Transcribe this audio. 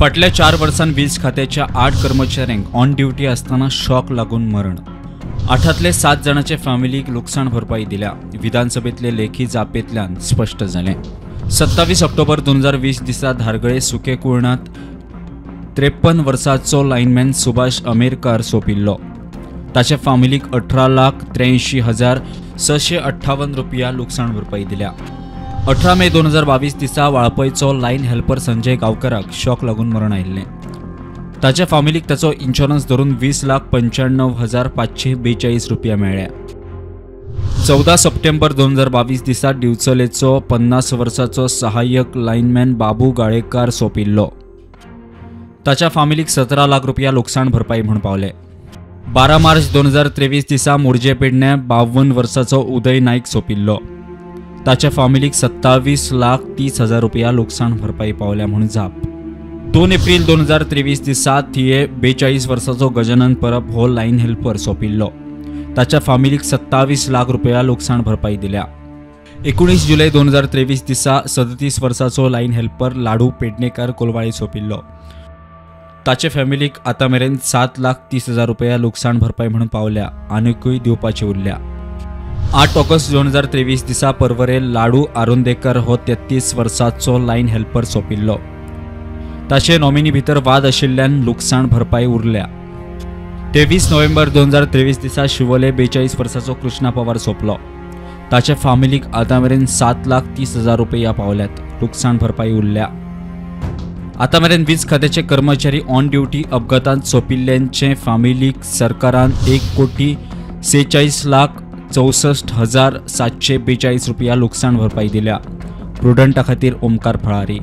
फाटल्या 4 वर्सां वीज खात्याच्या 8 कर्मचाऱ्यांक ऑन ड्युटी आसतना शॉक लागून मरण। 8तले 7 जाणांचे फॅमिलीक लुकसाण भरपाई दिल्या। विधानसभेतले लेखी जापेंतल्यान स्पश्ट जालें। 27 ऑक्टोबर 2020 दिसा धारगळे सुके कुर्णांत 53 वर्सांचो लायनमॅन सुभाष अमेरकार सोंपिल्लो। ताचे फामिलीक 18,83,658 रुपया लुकसाण भरपाई दिल्या। 18 मे 2022 दिसा वाळपयचो लायन हेल्पर संजय गांवकराक शॉक लागून मरण आयिल्लें। ताच्या फामिलीक ताचो इन्शुरन्स धरून 20,95,542 रुपया मेळ्ळ्या। 14 सप्टेंबर 2022 दिसा दिवचलेचो 50 वर्सांचो सहाय्यक लायनमॅन बाबू गाळेकार सोंपिल्लो। ताच्या फामिलीक 17 लाख रुपया लुकसाण भरपाई म्हूण पावले। 12 मार्च 2023 दिसा मोरजे पेडण्या 52 वर्सांचो उदय नायक सोंपिल्लो। ताच्या फामिलीक 27,30,000 रुपया लुकसाण भरपाई पावल्या म्हूण जाप। 2 एप्रिल 2023 दिसा थिये 42 वर्सांचो गजानन परब हो लायन हेल्पर सोंपिल्लो। ताच्या फामिलीक 27 लाख रुपया लुकसाण भरपाई दिल्या। 19 जुलय 2023 दिसा 37 वर्सांचो लायन हेल्पर लाडू पेडणेकर कोलवाळे सोंपिल्लो। ताचे फॅमिलीक आतां मेरेन 7,30,000 रुपया लुकसाण भरपाई म्हणून पावल्या, आनिकूय दिवपाची उरल्या। 8 ऑगस्ट 2023 दिसा पर्वरे लाडू आरोंदेकर हो 33 वर्सांचो लायन हेल्पर सोंपिल्लो। ताचे नॉमिनी भितर वाद आशिल्ल्यान लुकसाण भरपाई उरल्या। 23 नोव्हेंबर 2023 दिसा शिवोले 42 वर्सांचो कृष्णा पवार सोंपलो। ताचे फामिलीक आतां मेरेन 7,30,000 रुपया पावल्यात, लुकसाण भरपाई उरल्या। आतां मेरेन वीज खात्याचे कर्मचारी ऑन ड्युटी अपघातांत सोंपिल्ल्यांचे फामिलीक सरकारान 1,46,64,742 रुपया लुकसाण भरपाई दिल्या। प्रुडंटा खातीर ओमकार फळारी।